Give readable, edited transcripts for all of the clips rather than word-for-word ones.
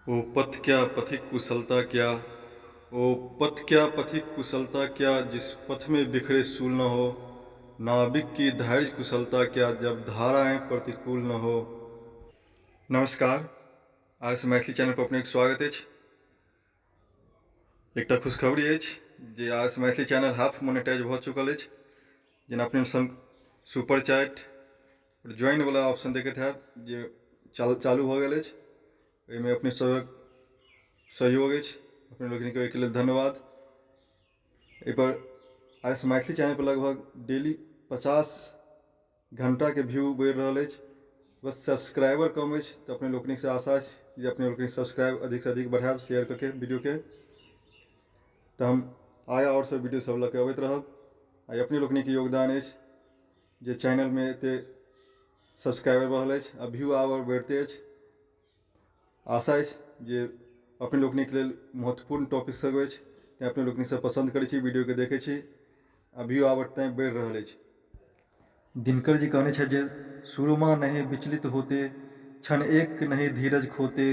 ओ पथ क्या पथिक कुशलता क्या, ओ पथ क्या पथिक कुशलता क्या, जिस पथ में बिखरे शूल न हो, नाविक की धैर्य कुशलता क्या, जब धाराएँ प्रतिकूल न हो। नमस्कार, आर एस मैथिली चैनल पर अपनेक स्वागत अछि। एकटा खुशखबरी अछि जे R S Maithili channel half monetize भऽ चुकल अछि। जेना अपने संग सुपर चैट ज्वाइन वाला ऑप्शन देखैत हैब जे चालू भऽ गेल अछि। एहिमे अपने सभक सहयोग अछि, अपने लोकनिके ओहिके लेल धन्यवाद। एहिपर आर एस मैथिली चैनलपर लगभग डेली 50 घण्टाके व्यू बढ़ि रहल अछि, बस सब्सक्राइबर कम अछि। तऽ अपने लोकनिसँ आशा अछि जे अपने लोकनि सब्सक्राइब अधिकसँ अधिक बढ़ायब शेयर कऽ के वीडियोके, तऽ हम आगाँ आओर सब वीडियो सब लऽ कऽ अबैत रहब। आ अपने लोकनिके योगदान अछि जे चैनलमे एतेक सब्सक्राइबर बढ़ल अछि आ व्यू आब आओर बढ़िते अछि। आशा अछि जे अपने लोकनिक लेल महत्वपूर्ण टॉपिक सब अछि, तेँ अपने लोकनि सब पसन्द करै छी, वीडियोके देखै छी आ व्यू आब तेँ बढ़ि रहल अछि। दिनकर जी कहने छथि जे सुरमा नहीं विचलित होते, क्षण एक नहीं धीरज खोते,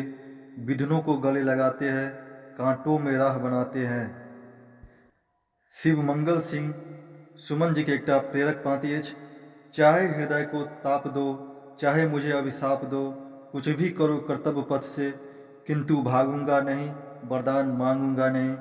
विघ्नों को गले लगाते हैं, कांटों में राह बनाते हैं। शिव मंगल सिंह सुमन जी के एकटा प्रेरक पाँति अछि, चाहे हृदय को ताप दो, चाहे मुझे अभिशाप दो, कुछ भी करो कर्तव्य पथ से, किंतु भागूंगा नहीं, वरदान मांगूंगा नहीं।